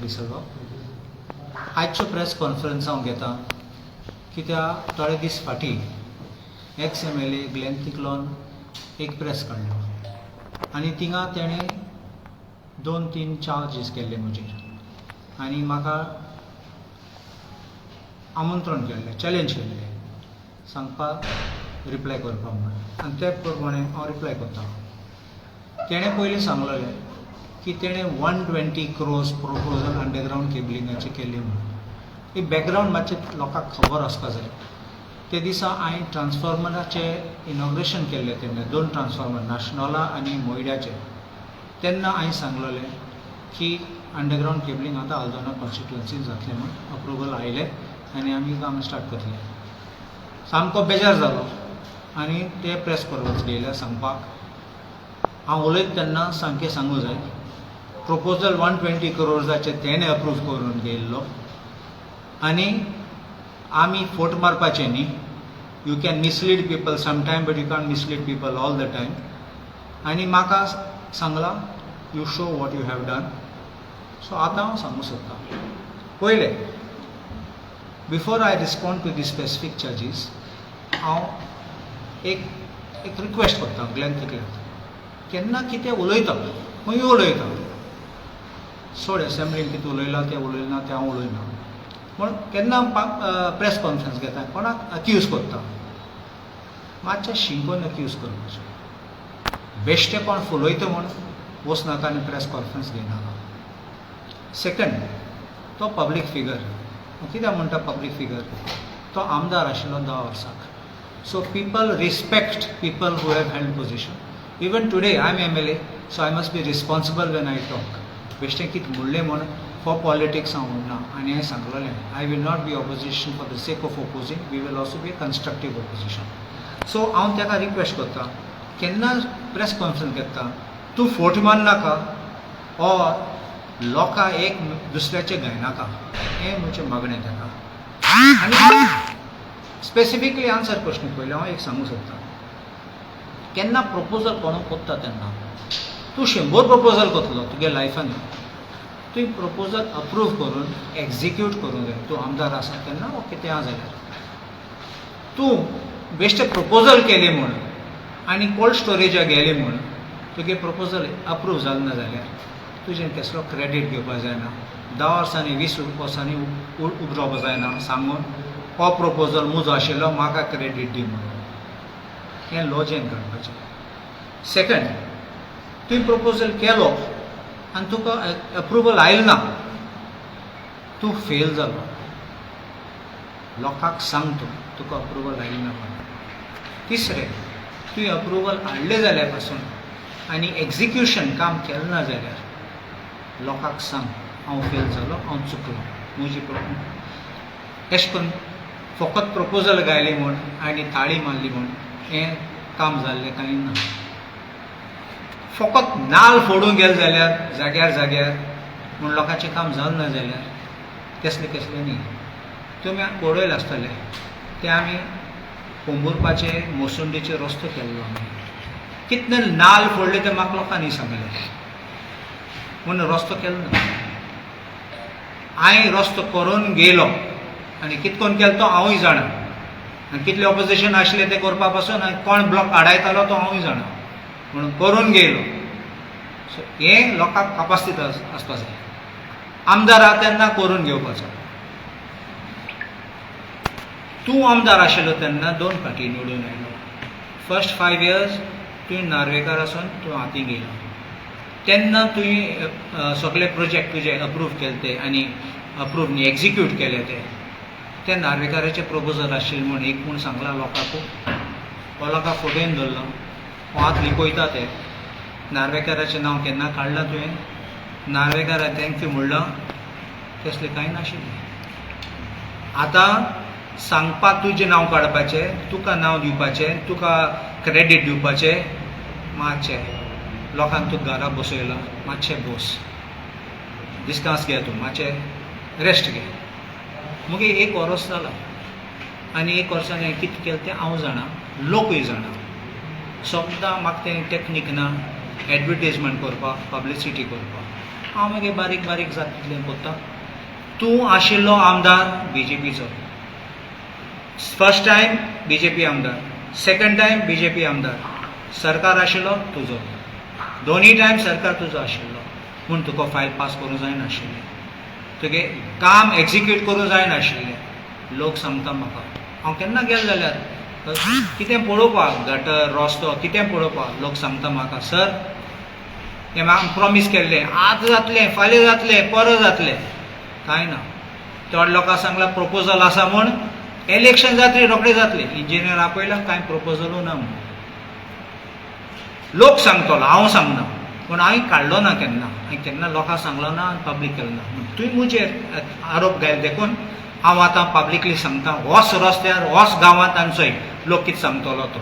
डिसिल्वा. आयचो press conference हांव घेता कित्याक थोडे दीस फाटीं एक्स एमएलए ग्लॅन तिकलोन एक प्रेस काडलो आनी थिंगा तेणें दोन तीन चार्जीस केल्ले म्हजेर आनी म्हाका आमंत्रण केल्लें, चॅलेंज केल्लें सांगपाक, रिप्लाय करपाक म्हूण. आनी ते प्रमाणे हांव रिप्लाय करता. तेणें पयलीं सांगलेलें की तेणें 120 crores proposal underground केबलिंगाचें केल्लें म्हणून. एक बॅकग्रावंड मातशें लोकांक खबर आसपा जाय. ते दिसा हांवें ट्रान्सफॉर्मराचें इनॉग्रेशन केल्लें तेन्ना, दोन ट्रान्सफॉर्मर नाशनॉला आनी मोयड्याचे, तेन्ना हांवें सांगलेलें की अंडरग्रावंड केबलिंग आतां आल्दोना कॉन्स्टिट्युएन्सीन जातलें म्हूण. अप्रुवल आयलें आनी आमी काम स्टार्ट करतले. सामको बेजार जालो आनी ते प्रेस कॉन्फरन्स घेयल्या सांगपाक. हांव उलयता तेन्ना सामकें सांगूं जाय, प्रपोजल 120 करोड्साचें तेणें अप्रूव करून घेयल्लो आनी आमी फोट मारपाचें न्ही. You can mislead people sometime, but you can mislead people all the time. आनी म्हाका सांगलां, "You show what you have done." So आतां हांव सांगूंक सोदतां, पयलें, before I respond to the specific charges, हांव एक एक रिक्वेस्ट करता ग्लॅन तिकल्याक. केन्ना कितें उलयता, खंय उलयता, सोड, एसेंब्लीन कितें उलयलां तें उलयना तें हांव उलयना, पूण केन्ना प्रेस कॉन्फरन्स घेता, कोणाक अक्यूज करता, मातशें शिंकोन अक्यूज करपाचें. बेश्टें कोण फुलयता म्हूण वचनाका आनी प्रेस कॉन्फरन्स घेयनाका. सेकंड, तो पब्लीक फिगर. कित्याक म्हणटा पब्लीक फिगर? तो आमदार आशिल्लो 10 वर्साक. So people respect people who have held position. Even today I am MLA, so I must be responsible when I talk. बेश्टें कितें म्हणलें म्हूण फॉर पॉलिटिक्स हांव म्हणना. आनी हांवें सांगलेलें, I will not be opposition for the sake of opposing. We will also be constructive opposition. So हांव ताका रिक्वेस्ट करता, केन्ना प्रेस कॉन्फरन्स घेता, तूं फोट मारनाका ऑर लोकां एक दुसऱ्याचें गायनाका, हें म्हजें मागणें ताका. आनी स्पेसिफिकली आन्सर क्वेश्चन, पयलीं हांव एक सांगूंक सोदतां, केन्ना प्रपोजल कोणूक कोत्ता तेन्ना तूं 100 प्रपोजल करतलो तुगे लायफान, तुवें प्रपोजल अप्रूव करून एक्जिक्यूट करूंक जाय. तूं आमदार आसा तेन्ना ओके, तें आसा जाल्यार तूं बेश्टें प्रपोजल केलें म्हूण आनी कोल्ड स्टोरेजाक गेलें म्हूण तुगे प्रपोजल अप्रूव जालें ना जाल्यार तुजें केसलो क्रेडीट घेवपाक जायना. 10 वर्सांनी, 20 वर्सांनी उब रावपाक जायना सांगून, हो प्रपोजल म्हजो आशिल्लो, म्हाका क्रेडीट दी म्हणून. हें लॉजेन काडपाचें. सेकंड, तुवें प्रपोजल केलो आनी तुका अप्रुवल आयलें ना, तूं फेल जालो, लोकांक सांग तूं तुका अप्रुवल आयलें ना म्हणून. तिसरें, तुवें अप्रुवल हाडलें जाल्यार पासून आनी एक्जिक्युशन काम केलें ना जाल्यार लोकांक सांग, हांव फेल जालो, हांव चुकलो, म्हजी एशें करून फकत प्रपोजल गायलें म्हूण आनी ताळी मारली म्हूण हें काम जाल्लें कांय ना. फकत नाल फोडूंक गेले जाल्यार जाग्यार जाग्यार म्हूण लोकांचें काम जालें ना जाल्यार तसलें कसलें न्ही. तुमी पळयलें आसतलें, तें आमी पोंबुर्पाचे मोसुंडीचे रस्तो केल्लो. आमी कितले नाल फोडले ते म्हाका लोकांनी सांगलें म्हूण रस्तो केलो ना. हांवें रस्तो करून गेलो आनी कित करून केलो तो हांवूय जाणा आनी कितलें ऑपोजिशन आशिल्लें तें करपा पासून आनी कोण ब्लॉक आडायतालो तो हांवूय जाणा, म्हणून करून गेलो. सो हें लोकांक कापास्तीत आसपा जाय. आमदार आहा तेन्ना करून घेवपाचो. तूं आमदार आशिल्लो तेन्ना दोन फावटी निवडून आयलो. फर्स्ट 5 इयर्स तुवें नार्वेकार आसून तूं हातीं गेलो तेन्ना तुवें सगळे प्रोजेक्ट तुजे अप्रूव केले ते आनी अप्रूव न्ही, एक्जिक्यूट केले ते. ते नार्वेकाराचे प्रपोजल आशिल्ले म्हूण एक म्हूण सांगलां लोकांक? हो लोकांक फटोवन दवरलो. हो आतां लिपयता ते. नार्वेकाराचें नांव केन्ना काडलां तुवें? नार्वेकाराक thank you म्हणलां? तसलें कांय नाशिल्लें. आतां सांगपाक तुजें नांव काडपाचें, तुका नांव दिवपाचें, तुका क्रेडीट दिवपाचें. मातशें लोकांक तूं घरा बसयला, मातशें बस, डिस्टन्स घे, तूं मातशें रेस्ट घे. मगीर एक वर्स जालां आनी एक वर्सान हांवें कितें केलें तें हांव जाणा, लोकूय जाणा. समजा म्हाका तें टॅक्नीक ना एडवर्टीजमेंट करपाक, पब्लिसिटी करपाक. हांव मागीर बारीक बारीक जाता तितलें कोत्ता. तूं आशिल्लो आमदार बीजेपीचो, फर्स्ट टायम बीजेपी आमदार, सेकंड टायम बीजेपी आमदार, सरकार आशिल्लो तुजो, दोनूय टायम सरकार तुजो आशिल्लो, पूण तुका फायल पास करूंक जायनाशिल्लें, तुगे काम एक्जिक्यूट करूंक जायनाशिल्लें. लोक सांगता म्हाका, हांव केन्ना गेलो जाल्यार कितें पळोवपाक, गटर रस्तो कितें पळोवपाक, लोक सांगता म्हाका, सर हें म्हाका प्रॉमीस केल्लें, आतां जातलें, फाल्यां जातलें, परत जातलें, कांय ना. चड लोकांक सांगलां प्रपोजल आसा म्हूण, इलेक्शन जातलें रोखडें जातलें, इंजिनियर आपयला, कांय प्रपोजलू ना म्हूण लोक सांगतलो, हांव सांगना. पूण हांवें काडलो ना केन्ना, हांवें केन्ना लोकांक सांगलो ना आनी पब्लीक केलो ना. पूण तुवें म्हजेर आरोप घायल देखून हांव आतां पब्लिकली सांगता, होच रस्त्यार होच गांवांत आनी चोय लोक कितें सांगतलो तो.